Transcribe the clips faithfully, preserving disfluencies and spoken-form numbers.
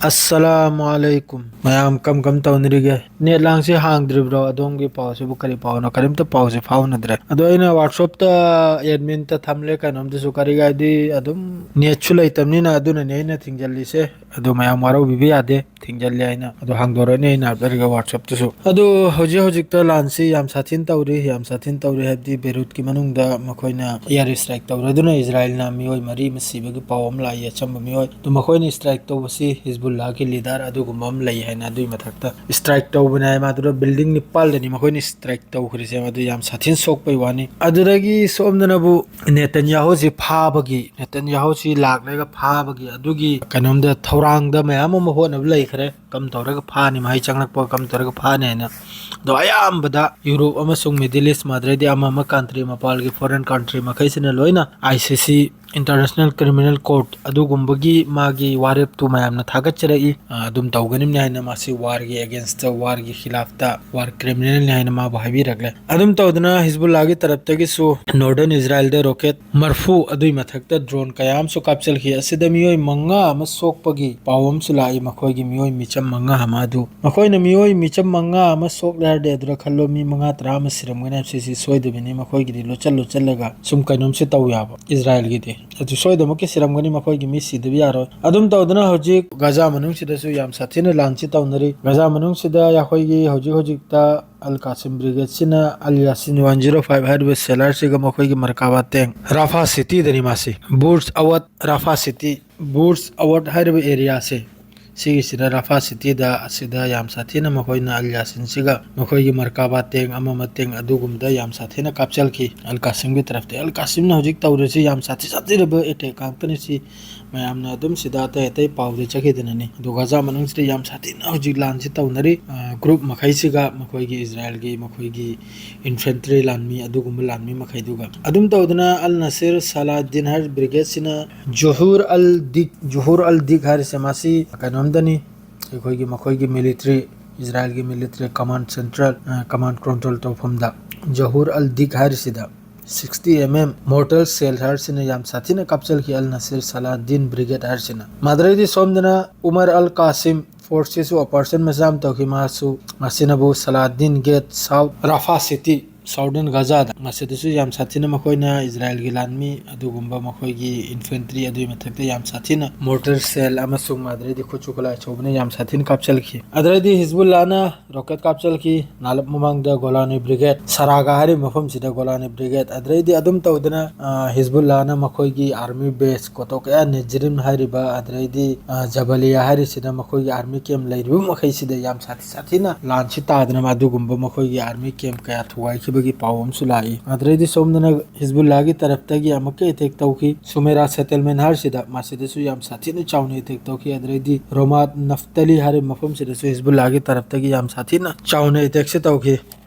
ꯑꯁꯂꯥꯃꯨ ꯑꯂꯩꯀꯨꯝ꯫ ꯃꯌꯥꯝ ꯀꯝ ꯀꯝ ꯇꯧꯅꯔꯤꯒꯦ? ꯅꯦꯠ ꯂꯥꯡꯁꯤ ꯍꯥꯡꯗ꯭ꯔꯤꯕ꯭ꯔꯣ? ꯑꯗꯣꯝꯒꯤ ꯄꯥꯎꯁꯤꯕꯨ ꯀꯔꯤ ꯄꯥꯎꯅꯣ? ꯀꯔꯤꯝꯇ ꯄꯥꯎꯁꯤ ꯐꯥꯎꯅꯗ꯭ꯔꯦ꯫ ꯑꯗꯣ ꯑꯩꯅ WhatsApp-ꯇ ꯑꯦꯗꯃꯤꯟꯇ ꯊꯝꯂꯦ ꯀꯩꯅꯣꯝꯇꯁꯨ, ꯀꯔꯤ ꯍꯥꯏꯗꯤ ꯑꯗꯨꯝ ꯅꯦꯠꯁꯨ ꯂꯩꯇꯕꯅꯤꯅ, ꯑꯗꯨꯅꯅꯦ ꯑꯩꯅ ꯊꯤꯡꯖꯤꯜꯂꯤꯁꯦ꯫ ꯑꯗꯣ ꯃꯌꯥꯝ ꯋꯥꯔꯧꯕꯤꯕ ꯌꯥꯗꯦ, ꯊꯤꯡꯖꯤꯜꯂꯦ ꯍꯥꯏꯅ꯫ ꯑꯗꯣ ꯍꯥꯡꯗꯣꯔꯛꯑꯅꯤ ꯑꯩꯅ ꯍꯥꯏꯔꯒ WhatsApp-ꯇꯁꯨ꯫ ꯑꯗꯣ ꯍꯧꯖꯤꯛ ꯍꯧꯖꯤꯛꯇ ꯂꯥꯟꯁꯤ ꯌꯥꯝ ꯁꯥꯊꯤꯅ ꯇꯧꯔꯤ, ꯌꯥꯝ ꯁꯥꯊꯤꯅ ꯇꯧꯔꯤ ꯍꯥꯏꯕꯗꯤ ꯕꯦꯔꯨꯠꯀꯤ ꯃꯅꯨꯡꯗ ꯃꯈꯣꯏꯅ air strike ꯇꯧꯔꯗꯨꯅ ꯏꯖꯔꯥꯏꯜꯅ ꯃꯤꯑꯣꯏ ꯃꯔꯤ ꯑꯃ ꯁꯤꯕꯒꯤ ꯄꯥꯎ ꯑꯃ ꯂꯥꯛꯏ, ꯑꯆꯝꯕ ꯃꯤꯑꯣꯏ꯫ ꯑꯗꯣ ꯃꯈꯣꯏꯅ strike ꯇꯧꯕꯁꯤ ꯍꯤꯖꯕꯨꯜꯂꯥꯒꯤ leader ꯑꯗꯨꯒꯨꯝꯕ ꯑꯃ ꯂꯩ ꯍꯥꯏꯅ ꯑꯗꯨꯒꯤ ꯃꯊꯛꯇ strike ꯇꯧꯕꯅꯦ ꯍꯥꯏ꯫ ꯃꯗꯨꯗ building ꯅꯤꯄꯥꯜꯗꯅꯤ ꯃꯈꯣꯏꯅ strike ꯇꯧꯈ꯭ꯔꯤꯁꯦ, ꯃꯗꯨ ꯌꯥꯝ ꯁꯥꯊꯤꯅ ꯁꯣꯛꯄꯩ ꯋꯥꯅꯤ꯫ ꯑꯗꯨꯗꯒꯤ ꯁꯣꯝꯗꯅꯕꯨ ꯅꯦꯇꯟꯌꯥꯍꯨꯁꯤ ꯐꯥꯕꯒꯤ, ꯅꯦꯇꯟꯌꯥꯍꯨꯁꯤ ꯂꯥꯛꯂꯒ ꯐꯥꯕꯒꯤ ꯑꯗꯨꯒꯤ ꯀꯩꯅꯣꯝꯗ ꯊꯧꯔꯥꯡꯗ ꯃꯌꯥꯝ ꯑꯃ ꯍꯣꯠꯅꯕ ꯂꯩꯈ꯭ꯔꯦ꯫ ꯀꯝ ꯇꯧꯔꯒ ꯐꯥꯅꯤ, ꯃꯍꯩ ꯆꯪꯂꯛꯄ ꯀꯝ ꯇꯧꯔꯒ ꯐꯥꯅꯤ ꯍꯥꯏꯅ꯫ ꯑꯗꯣ ꯑꯌꯥꯝꯕꯗ ꯌꯨꯔꯣꯞ ꯑꯃꯁꯨꯡ Middle East, ꯃꯗ꯭ꯔꯗꯤ ꯑꯃ ꯑꯃ country, ꯃꯄꯥꯜꯒꯤ foreign country ꯃꯈꯩꯁꯤꯅ ꯂꯣꯏꯅ ICC, International Criminal Court, ꯑꯗꯨꯒꯨꯝꯕꯒꯤ ꯃꯥꯒꯤ ꯋꯥꯔꯦꯞꯇꯨ ꯃꯌꯥꯝꯅ ꯊꯥꯒꯠꯆꯔꯛꯏ꯫ ꯑ, ꯑꯗꯨꯝ ꯇꯧꯒꯅꯤꯕꯅꯤ ꯍꯥꯏꯅ, ꯃꯥꯁꯤ warꯒꯤ against, warꯒꯤ ꯈꯤꯂꯥꯐꯇ war criminalꯅꯤ ꯍꯥꯏꯅ ꯃꯥꯕꯨ ꯍꯥꯏꯕꯤꯔꯛꯂꯦ꯫ ꯑꯗꯨꯝ ꯇꯧꯗꯅ ꯍꯤꯖꯕꯨꯜꯂꯥꯒꯤ ꯇꯔꯞꯇꯒꯤꯁꯨ northern ꯏꯖꯔꯥꯏꯜꯗ rocket ꯃꯔꯐꯨ, ꯑꯗꯨꯏ ꯃꯊꯛꯇ drone ꯀꯌꯥ ꯑꯃꯁꯨ ꯀꯥꯞꯆꯤꯜꯈꯤ꯫ ꯑꯁꯤꯗ ꯃꯤꯑꯣꯏ ꯃꯉꯥ ꯑꯃ ꯁꯣꯛꯄꯒꯤ ꯄꯥꯎ ꯑꯃꯁꯨ ꯂꯥꯛꯏ, ꯃꯈꯣꯏꯒꯤ ꯃꯤꯑꯣꯏ ꯃꯤꯆꯝ ꯃꯉꯥ ꯑꯃ ꯑꯗꯨ꯫ ꯃꯈꯣꯏꯅ ꯃꯤꯑꯣꯏ ꯃꯤꯆꯝ ꯃꯉꯥ ꯑꯃ ꯁꯣꯛꯂꯦ ꯍꯥꯏꯔꯗꯤ, ꯑꯗꯨꯗ ꯈꯜꯂꯣ, ꯃꯤ ꯃꯉꯥ ꯇꯔꯥ ꯑꯃ ꯁꯤꯔꯝꯒꯅꯤ ꯍꯥꯏꯕꯁꯤ, ꯁꯤ ꯁꯣꯏꯗꯕꯤꯅꯤ꯫ ꯃꯈꯣꯏꯒꯤꯗꯤ ꯂꯣꯠꯆꯜ ꯂꯣꯠꯆꯜꯂꯒ ꯁꯨꯝ ꯀꯩꯅꯣꯝꯁꯤ ꯇꯧ ꯌꯥꯕ, ꯏꯖꯔꯥꯏꯜꯒꯤꯗꯤ꯫ ꯑꯗꯨ ꯁꯣꯏꯗꯃꯛꯀꯤ ꯁꯤꯔꯝꯒꯅꯤ, ꯃꯈꯣꯏꯒꯤ ꯃꯤ ꯁꯤꯗꯕ ꯌꯥꯔꯣꯏ꯫ ꯑꯗꯨꯝ ꯇꯧꯗꯅ ꯍꯧꯖꯤꯛ ꯒꯥꯖꯥ ꯃꯅꯨꯡꯁꯤꯗꯁꯨ ꯌꯥꯝ ꯁꯥꯊꯤꯅ ꯂꯥꯟꯁꯤ ꯇꯧꯅꯔꯤ꯫ ꯒꯥꯖꯥ ꯃꯅꯨꯡꯁꯤꯗ ꯑꯩꯈꯣꯏꯒꯤ ꯍꯧꯖꯤꯛ ꯍꯧꯖꯤꯛꯇ ꯑꯜ ꯀꯥꯁꯤꯝ ꯕ꯭ꯔꯤꯒꯦꯗꯁꯤꯅ ꯑꯜ ꯌꯥꯁꯤꯟ one zero five ꯍꯥꯏꯔꯤꯕ sellerꯁꯤꯒ ꯃꯈꯣꯏꯒꯤ ꯃꯔꯀꯥꯕꯥ tank, ꯔꯥꯐꯥ cityꯗꯅꯤ ꯃꯥꯁꯤ, ꯕꯨꯔꯖ ꯑꯋꯠ ꯔꯥꯐꯥ city, ꯕꯨꯔꯖ ꯑꯋꯠ ꯍꯥꯏꯔꯤꯕ areaꯁꯦ, ꯁꯤꯒꯤꯁꯤꯗ ꯔꯥꯐꯥ cityꯗ ꯑꯁꯤꯗ ꯌꯥꯝ ꯁꯥꯊꯤꯅ ꯃꯈꯣꯏꯅ ꯑꯜ ꯌꯥꯁꯤꯟꯁꯤꯒ ꯃꯈꯣꯏꯒꯤ ꯃꯔꯀꯥꯕꯥ tank ꯑꯃ ꯑꯃ tank ꯑꯗꯨꯒꯨꯝꯕꯗ ꯌꯥꯝ ꯁꯥꯊꯤꯅ ꯀꯥꯞꯆꯜꯈꯤ ꯑꯜ ꯀꯥꯁꯤꯝꯒꯤ ꯇꯔꯐꯇ꯫ ꯑꯜ ꯀꯥꯁꯤꯝꯅ ꯍꯧꯖꯤꯛ ꯇꯧꯔꯤꯁꯤ ꯌꯥꯝ ꯁꯥꯊꯤ ꯁꯥꯊꯤꯔꯕ attack ꯉꯥꯛꯇꯅꯤ꯫ ꯁꯤ ꯃꯌꯥꯝꯅ ꯑꯗꯨꯝ ꯁꯤꯗ ꯑꯇꯩ ꯑꯇꯩ ꯄꯥꯎꯗ ꯆꯠꯈꯤꯗꯅꯅꯤ꯫ ꯑꯗꯣ ꯒꯥꯖꯥ ꯃꯅꯨꯡꯁꯤꯗ ꯌꯥꯝ ꯁꯥꯊꯤꯅ ꯍꯧꯖꯤꯛ ꯂꯥꯟꯁꯤ ꯇꯧꯅꯔꯤ꯫ ꯑ, group ꯃꯈꯩꯁꯤꯒ ꯃꯈꯣꯏꯒꯤ ꯏꯖꯔꯥꯏꯜꯒꯤ ꯃꯈꯣꯏꯒꯤ infantry ꯂꯥꯟꯃꯤ, ꯑꯗꯨꯒꯨꯝꯕ ꯂꯥꯟꯃꯤ ꯃꯈꯩꯗꯨꯒ꯫ ꯑꯗꯨꯝ ꯇꯧꯗꯅ ꯑꯜ ꯅꯁꯤꯔ ꯁꯂꯥꯗꯤꯟ ꯍꯥꯏꯔꯤꯕ ꯕ꯭ꯔꯤꯒꯦꯗꯁꯤꯅ ꯖꯨꯍꯨꯔ ꯑꯜ ꯗꯤꯛ, ꯖꯨꯍꯨꯔ ꯑꯜ ꯗꯤꯛ ꯍꯥꯏꯔꯤꯁꯦ ꯃꯥꯁꯤ ꯀꯩꯅꯣꯝꯗꯅꯤ, ꯑꯩꯈꯣꯏꯒꯤ ꯃꯈꯣꯏꯒꯤ military, ꯏꯖꯔꯥꯏꯜꯒꯤ military command central, ꯑ, command control ꯇꯧꯐꯝꯗ ꯖꯍꯨꯔ ꯑꯜ DIG ꯍꯥꯏꯔꯤꯁꯤꯗ sixty M M mortar shell ꯍꯥꯏꯔꯤꯁꯤꯅ ꯌꯥꯝ ꯁꯥꯊꯤꯅ ꯀꯥꯞꯆꯜꯈꯤ ꯑꯜ ꯅꯁꯤꯔ ꯁꯂꯥꯗꯤꯟ ꯕ꯭ꯔꯤꯒꯦꯗ ꯍꯥꯏꯔꯤꯁꯤꯅ꯫ ꯃꯥꯗ꯭ꯔꯩꯗꯤ ꯁꯣꯝꯗꯅ ꯎꯃꯔ ꯑꯜ ꯀꯥꯁꯤꯝ ꯐꯣꯔꯁꯁꯤꯁꯨ ꯑꯣꯄꯔꯦꯁꯟ ꯃꯆꯥ ꯑꯃ ꯇꯧꯈꯤ꯫ ꯃꯍꯥꯛꯁꯨ ꯃꯁꯤꯅꯕꯨ ꯁꯂꯥꯗꯤꯟ ꯒꯦꯠ ꯁꯥꯎꯠ ꯔꯥꯐꯥ ꯁꯤꯇꯤ ꯁꯥꯎꯗꯔꯟ ꯒꯥꯖꯥꯗ ꯃꯁꯤꯗꯁꯨ ꯌꯥꯝ ꯁꯥꯊꯤꯅ ꯃꯈꯣꯏꯅ ꯏꯖꯔꯥꯏꯜꯒꯤ ꯂꯥꯟꯃꯤ ꯑꯗꯨꯒꯨꯝꯕ ꯃꯈꯣꯏꯒꯤ ꯏꯟꯐꯦꯟꯇ꯭ꯔꯤ ꯑꯗꯨꯒꯤ ꯃꯊꯛꯇ ꯌꯥꯝ ꯁꯥꯊꯤꯅ ꯃꯣꯔꯇꯔ ꯁꯦꯜ ꯑꯃꯁꯨꯡ ꯑꯗꯩꯗꯤ ꯈꯨꯠꯁꯨ ꯈꯨꯠꯂꯥꯏ ꯑꯆꯧꯕꯅ ꯌꯥꯝ ꯁꯥꯊꯤꯅ ꯀꯥꯞꯆꯜꯈꯤ꯫ ꯑꯗꯩꯗꯤ ꯍꯤꯖꯕꯨꯜꯂꯥꯅ ꯔꯣꯀꯦꯠ ꯀꯥꯞꯆꯜꯈꯤ꯫ ꯅꯥꯂꯞ ꯃꯃꯥꯡꯗ ꯒꯣꯂꯥꯅꯤ ꯕ꯭ꯔꯤꯒꯦꯗ, ꯁꯔꯥꯒꯥ ꯍꯥꯏꯔꯤꯕ ꯃꯐꯝꯁꯤꯗ ꯒꯣꯂꯥꯅꯤ ꯕ꯭ꯔꯤꯒꯦꯗ, ꯑꯗꯩꯗꯤ ꯑꯗꯨꯝ ꯇꯧꯗꯅ, ꯑ, ꯍꯤꯖꯕꯨꯜꯂꯥꯅ ꯃꯈꯣꯏꯒꯤ ꯑꯥꯔꯃꯤ ꯕꯦꯁ ꯀꯣꯇꯣꯀꯌꯥ ꯅꯦꯖꯔꯤꯝ ꯍꯥꯏꯔꯤꯕ, ꯑꯗꯩꯗꯤ, ꯑ, ꯖꯕꯂꯤꯌꯥ ꯍꯥꯏꯔꯤꯁꯤꯗ ꯃꯈꯣꯏꯒꯤ ꯑꯥꯔꯃꯤ ꯀꯦꯝ ꯂꯩꯔꯤꯕ ꯃꯈꯩꯁꯤꯗ ꯌꯥꯝ ꯁꯥꯊꯤ ꯁꯥꯊꯤꯅ ꯂꯥꯟꯁꯤ ꯇꯥꯗꯅ ꯑꯗꯨꯒꯨꯝꯕ ꯃꯈꯣꯏꯒꯤ ꯑꯥꯔꯃꯤ ꯀꯦꯝ ꯀꯌꯥ ꯊꯨꯒꯥꯏꯈꯤꯕꯒꯤ ꯄꯥꯎ ꯑꯃꯁꯨ ꯂꯥꯛꯏ꯫ ꯑꯗꯩꯗꯤ ꯁꯣꯝꯗꯅ ꯍꯤꯖꯕꯨꯜꯂꯥꯒꯤ ꯇꯔꯞꯇꯒꯤ ꯑꯃꯨꯛꯀ ꯑꯦꯇꯦꯛ ꯇꯧꯈꯤ꯫ ꯁꯨꯃꯦꯔꯥ ꯁꯦꯇꯜꯃꯦꯟ ꯍꯥꯏꯔꯤꯁꯤꯗ ꯃꯁꯤꯗꯁꯨ ꯌꯥꯝ ꯁꯥꯊꯤꯅ ꯆꯥꯎꯅ ꯑꯦꯇꯦꯛ ꯇꯧꯈꯤ꯫ ꯑꯗꯩꯗꯤ ꯔꯣꯃꯥꯠ ꯅꯐꯇꯂꯤ ꯍꯥꯏꯔꯤꯕ ꯃꯐꯝꯁꯤꯗꯁꯨ ꯍꯤꯖꯕꯨꯜꯂꯥꯒꯤ ꯇꯔꯞꯇꯒꯤ ꯌꯥꯝ ꯁꯥꯊꯤꯅ ꯆꯥꯎꯅ ꯑꯦꯇꯦꯛꯁꯦ ꯇꯧꯈꯤ꯫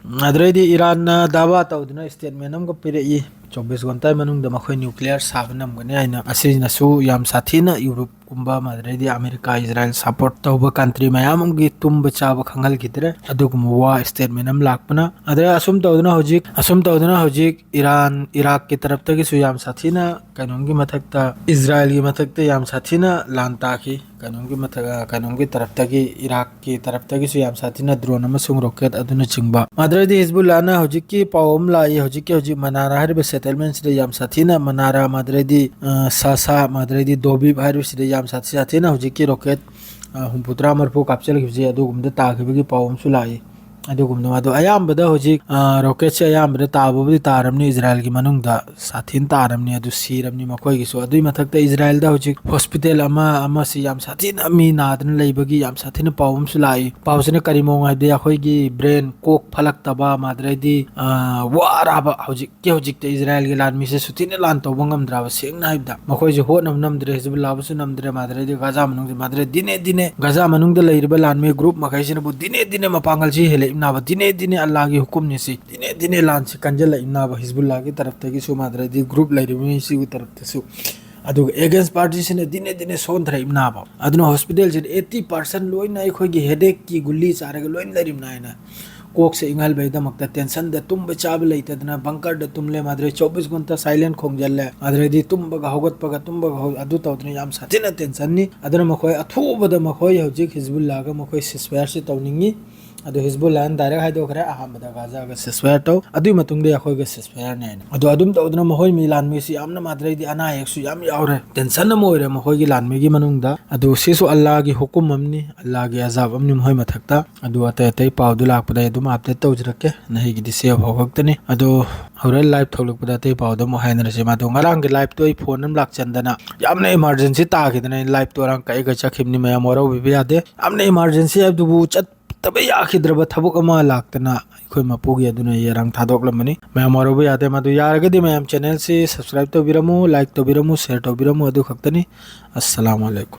ꯑꯗꯩꯗꯤ ꯏꯔꯥꯟꯅ ꯗꯥꯕꯥ ꯇꯧꯗꯨꯅ ꯁ꯭ꯇꯦꯠꯃꯦꯟ ꯑꯃꯒ ꯄꯤꯔꯛꯏ꯫ ꯆꯧꯕꯤꯁ ꯘꯟꯇꯥꯒꯤ ꯃꯅꯨꯡꯗ ꯃꯈꯣꯏ ꯅ꯭ꯌꯨꯀ꯭ꯂꯤꯌꯔ ꯁꯥꯕ ꯉꯝꯒꯅꯤ ꯍꯥꯏꯅ꯫ ꯑꯁꯤꯅꯁꯨ ꯌꯥꯝ ꯁꯥꯊꯤꯅ ꯌꯨꯔꯣꯞꯀꯨꯝꯕ, ꯑꯗꯩꯗꯤ ꯑꯃꯦꯔꯤꯀꯥ, ꯏꯖꯔꯥꯏꯜ ꯁꯄꯣꯔꯠ ꯇꯧꯕ ꯀꯟꯇ꯭ꯔꯤ ꯃꯌꯥꯝ ꯑꯃꯒꯤ ꯇꯨꯝꯕ ꯆꯥꯕ ꯈꯪꯍꯜꯈꯤꯗ꯭ꯔꯦ꯫ ꯑꯗꯨꯒꯨꯝꯕ ꯋꯥ ꯁ꯭ꯇꯦꯠꯃꯦꯟ ꯑꯃ ꯂꯥꯛꯄꯅ꯫ ꯑꯗꯩ ꯑꯁꯨꯝ ꯇꯧꯗꯨꯅ ꯍꯧꯖꯤꯛ, ꯑꯁꯨꯝ ꯇꯧꯗꯨꯅ ꯍꯧꯖꯤꯛ ꯏꯔꯥꯟ, ꯏꯔꯥꯛꯀꯤ ꯇꯔꯞꯇꯒꯤꯁꯨ ꯌꯥꯝ ꯁꯥꯊꯤꯅ ꯀꯩꯅꯣꯝꯒꯤ ꯃꯊꯛꯇ, ꯏꯖꯔꯥꯏꯜꯒꯤ ꯃꯊꯛꯇ ꯌꯥꯝ ꯁꯥꯊꯤꯅ ꯂꯥꯟ ꯇꯥꯈꯤ꯫ ꯀꯩꯅꯣꯝꯒꯤ ꯃꯊꯛ, ꯑ, ꯀꯩꯅꯣꯝꯒꯤ ꯇꯔꯞꯇꯒꯤ, ꯏꯔꯥꯛꯀꯤ ꯇꯔꯞꯇꯒꯤꯁꯨ ꯌꯥꯝ ꯁꯥꯊꯤꯅ ꯗ꯭ꯔꯣꯟ ꯑꯃꯁꯨꯡ ꯔꯣꯀꯦꯠ ꯑꯗꯨꯅꯆꯤꯡꯕ꯫ ꯑꯗꯨꯗꯩꯗꯤ ꯍꯤꯖꯕꯨꯜꯂꯥꯅ ꯍꯧꯖꯤꯛꯀꯤ ꯄꯥꯎ ꯑꯃ ꯂꯥꯛꯏ, ꯍꯧꯖꯤꯛꯀꯤ ꯍꯧꯖꯤꯛ ꯃꯅꯥꯔꯥ ꯍꯥꯏꯔꯤꯕ ꯁꯦꯇꯜꯃꯦꯟꯁꯤꯗ ꯌꯥꯝ ꯁꯥꯊꯤꯅ, ꯃꯅꯥꯔꯥ, ꯃꯥꯗ꯭ꯔꯩꯗꯤ, ꯑ, ꯁꯥꯁꯥ, ꯃꯥꯗ꯭ꯔꯩꯗꯤ ꯗꯣꯕꯤꯞ ꯍꯥꯏꯔꯤꯕꯁꯤꯗ ꯌꯥꯝ ꯁꯥꯊꯤ ꯁꯥꯊꯤꯅ ꯍꯧꯖꯤꯛꯀꯤ ꯔꯣꯀꯦꯠ, ꯑ, ꯍꯨꯝꯐꯨꯇꯔꯥ ꯃꯔꯤꯐꯨ ꯀꯥꯞꯆꯔꯛꯈꯤꯕꯁꯦ ꯑꯗꯨꯒꯨꯝꯕꯗ ꯇꯥꯈꯤꯕꯒꯤ ꯄꯥꯎ ꯑꯃꯁꯨ ꯂꯥꯛꯏ꯫ ꯑꯗꯨꯒꯨꯝꯅ ꯑꯗꯣ ꯑꯌꯥꯝꯕꯗ ꯍꯧꯖꯤꯛ, ꯑ, ꯔꯣꯀꯦꯠꯁꯦ ꯑꯌꯥꯝꯕꯗ ꯇꯥꯕꯕꯨꯗꯤ ꯇꯥꯔꯝꯅꯤ ꯏꯖꯔꯥꯏꯜꯒꯤ ꯃꯅꯨꯡꯗ꯫ ꯁꯥꯊꯤꯅ ꯇꯥꯔꯝꯅꯤ, ꯑꯗꯨ ꯁꯤꯔꯝꯅꯤ ꯃꯈꯣꯏꯒꯤꯁꯨ꯫ ꯑꯗꯨꯒꯤ ꯃꯊꯛꯇ ꯏꯖꯔꯥꯏꯜꯗ ꯍꯧꯖꯤꯛ ꯍꯣꯁꯄꯤꯇꯥꯜ ꯑꯃ, ꯑꯃꯁꯤ ꯌꯥꯝ ꯁꯥꯊꯤꯅ ꯃꯤ ꯅꯥꯗꯅ ꯂꯩꯕꯒꯤ ꯌꯥꯝ ꯁꯥꯊꯤꯅ ꯄꯥꯎ ꯑꯃꯁꯨ ꯂꯥꯛꯏ꯫ ꯄꯥꯎꯁꯤꯅ ꯀꯔꯤ ꯃꯑꯣꯡ ꯍꯥꯏꯕꯗꯤ ꯑꯩꯈꯣꯏꯒꯤ ꯕ꯭ꯔꯦꯟ ꯀꯣꯛ ꯐꯠꯂꯛꯇꯕ, ꯃꯥꯗ꯭ꯔꯩꯗꯤ, ꯑ, ꯋꯥꯔꯕ ꯍꯧꯖꯤꯛꯀꯤ ꯍꯧꯖꯤꯛꯇ ꯏꯖꯔꯥꯏꯜꯒꯤ ꯂꯥꯟꯃꯤꯁꯦ ꯁꯨꯊꯤꯅ ꯂꯥꯟ ꯇꯧꯕ ꯉꯝꯗ꯭ꯔꯕ, ꯁꯦꯡꯅ ꯍꯥꯏꯕꯗ꯫ ꯃꯈꯣꯏꯁꯦ ꯍꯣꯠꯅꯕ ꯅꯝꯗ꯭ꯔꯦ, ꯍꯤꯖꯕꯨꯜꯂꯥꯕꯨꯁꯨ ꯅꯝꯗ꯭ꯔꯦ, ꯃꯥꯗ꯭ꯔꯩꯗꯤ ꯒꯥꯖꯥ ꯃꯅꯨꯡꯗ, ꯃꯥꯗ꯭ꯔꯩ ꯗꯤꯅꯦ ꯗꯤꯅꯦ ꯒꯥꯖꯥ ꯃꯅꯨꯡꯗ ꯂꯩꯔꯤꯕ ꯂꯥꯟꯃꯤ ꯒ꯭ꯔꯨꯞ ꯃꯈꯩꯁꯤꯅꯕꯨ ꯗꯤꯅꯦ ꯗꯤꯅꯦ ꯃꯄꯥꯡꯒꯜꯁꯤ ꯍꯦꯜꯂꯛꯏꯕꯅꯕ, ꯗꯤꯅꯦ ꯗꯤꯅꯦ ꯑꯜꯂꯥꯒꯤ ꯍꯨꯀꯨꯝꯅꯤ ꯁꯤ꯫ ꯗꯤꯅꯦ ꯗꯤꯅꯦ ꯂꯥꯟꯁꯤ ꯀꯟꯖꯜꯂꯛꯏꯕꯅꯕ ꯍꯤꯖꯕꯨꯜꯂꯥꯒꯤ ꯇꯔꯞꯇꯒꯤꯁꯨ, ꯃꯥꯗ꯭ꯔꯩꯗꯤ ꯒ꯭ꯔꯨꯞ ꯂꯩꯔꯤꯕ ꯃꯤꯁꯤꯒꯤ ꯇꯔꯞꯇꯁꯨ꯫ ꯑꯗꯨꯒ ꯑꯦꯒꯦꯟꯁ ꯄꯥꯔꯇꯤꯁꯤꯅ ꯗꯤꯅꯦ ꯗꯤꯅꯦ ꯁꯣꯟꯊꯔꯛꯏꯕꯅꯕ꯫ ꯑꯗꯨꯅ ꯍꯣꯁꯄꯤꯇꯥꯜꯁꯤꯗ eighty percent ꯂꯣꯏꯅ ꯑꯩꯈꯣꯏꯒꯤ ꯍꯦꯗꯦꯛꯀꯤ ꯒꯨꯂꯤ ꯆꯥꯔꯒ ꯂꯣꯏꯅ ꯂꯩꯔꯤꯕꯅ ꯍꯥꯏꯅ ꯀꯣꯛꯁꯦ ꯏꯪꯍꯟꯕꯒꯤꯗꯃꯛꯇ tension ꯗ ꯇꯨꯝꯕ ꯆꯥꯕ ꯂꯩꯇꯗꯅ bunker ꯗ ꯇꯨꯝꯂꯦ, ꯃꯥꯗ꯭ꯔꯦ ꯆꯧꯕꯤꯁ ꯘꯟꯇꯥ silent ꯈꯣꯡꯖꯜꯂꯦ, ꯃꯥꯗ꯭ꯔꯦꯗꯤ ꯇꯨꯝꯕꯒ ꯍꯧꯒꯠꯄꯒ ꯇꯨꯝꯕꯒ ꯍꯧ-, ꯑꯗꯨ ꯇꯧꯗꯅ ꯌꯥꯝ ꯁꯥꯊꯤꯅ tension ꯅꯤ꯫ ꯑꯗꯨꯅ ꯃꯈꯣꯏ ꯑꯊꯨꯕꯗ ꯃꯈꯣꯏ ꯍꯧꯖꯤꯛ ꯍꯤꯖꯕꯨꯜꯂꯥꯒ ꯃꯈꯣꯏ ceasefire ꯁꯤ ꯇꯧꯅꯤꯡꯉꯤ꯫ ꯑꯗꯨ ꯍꯤꯖꯕꯨꯜꯂꯥꯅ direct ꯍꯥꯏꯗꯣꯛꯈ꯭ꯔꯦ, ꯑꯍꯥꯟꯕꯗ ꯒꯥꯖꯥꯒ ceasefire ꯇꯧ, ꯑꯗꯨꯒꯤ ꯃꯇꯨꯡꯗ ꯑꯩꯈꯣꯏꯒ ceasefire ꯅꯦ ꯍꯥꯏꯅ꯫ ꯑꯗꯣ ꯑꯗꯨꯝ ꯇꯧꯗꯅ ꯃꯈꯣꯏ ꯃꯤ ꯂꯥꯟꯃꯤꯁꯤ ꯌꯥꯝꯅ ꯃꯥꯗ꯭ꯔꯦꯗꯤ ꯑꯅꯥ ꯑꯌꯦꯛꯁꯨ ꯌꯥꯝ ꯌꯥꯎꯔꯦ, tension ꯑꯃ ꯑꯣꯏꯔꯦ ꯃꯈꯣꯏꯒꯤ ꯂꯥꯟꯃꯤꯒꯤ ꯃꯅꯨꯡꯗ꯫ ꯑꯗꯨ ꯁꯤꯁꯨ ꯑꯜꯂꯥꯒꯤ ꯍꯨꯀꯨꯝ ꯑꯃꯅꯤ, ꯑꯜꯂꯥꯒꯤ ꯑꯖꯥꯕ ꯑꯃꯅꯤ ꯃꯈꯣꯏ ꯃꯊꯛꯇ꯫ ꯑꯗꯨ ꯑꯇꯩ ꯑꯇꯩ ꯄꯥꯎꯗꯨ ꯂꯥꯛꯄꯗ ꯑꯩ ꯑꯗꯨꯝ update ꯇꯧꯖꯔꯛꯀꯦ꯫ ꯅꯍꯩꯒꯤꯗꯤ ꯁꯤ ꯐꯥꯎ ꯈꯛꯇꯅꯤ꯫ ꯑꯗꯣ ꯍꯣꯔꯦꯟ live ꯊꯣꯛꯂꯛꯄꯗ ꯑꯇꯩ ꯄꯥꯎꯗꯣ ꯑꯃꯨꯛ ꯍꯥꯏꯅꯔꯁꯤ꯫ ꯃꯥꯗꯣ ꯉꯔꯥꯡꯒꯤ live ꯇꯣ ꯑꯩ phone ꯑꯃ ꯂꯥꯛꯆꯟꯗꯅ ꯌꯥꯝꯅ emergency ꯇꯥꯈꯤꯗꯅ ꯑꯩ live ꯇꯣ ꯉꯔꯥꯡ ꯀꯛꯑꯒ ꯆꯠꯈꯤꯕꯅꯤ꯫ ꯃꯌꯥꯝ ꯋꯥꯔꯧꯕꯤꯕ ꯌꯥꯗꯦ꯫ ꯌꯥꯝꯅ emergency ꯍꯥꯏꯕꯗꯨꯕꯨ ꯆꯠꯇꯕ ꯌꯥꯈꯤꯗ꯭ꯔꯕ ꯊꯕꯛ ꯑꯃ ꯂꯥꯛꯇꯅ ꯑꯩꯈꯣꯏ ꯃꯄꯨꯒꯤ ꯑꯗꯨꯅ ꯑꯩ ꯉꯔꯥꯡ ꯊꯥꯗꯣꯛꯂꯝꯕꯅꯤ꯫ ꯃꯌꯥꯝ ꯋꯥꯔꯧꯕ ꯌꯥꯗꯦ꯫ ꯃꯗꯨ ꯌꯥꯔꯒꯗꯤ ꯃꯌꯥꯝ channel ꯁꯤ subscribe ꯇꯧꯕꯤꯔꯝꯃꯨ, like ꯇꯧꯕꯤꯔꯝꯃꯨ, share ꯇꯧꯕꯤꯔꯝꯃꯨ꯫ ꯑꯗꯨ ꯈꯛꯇꯅꯤ꯫ ꯑꯁꯂꯥꯃꯨ ꯑꯂꯩꯀꯨꯝ꯫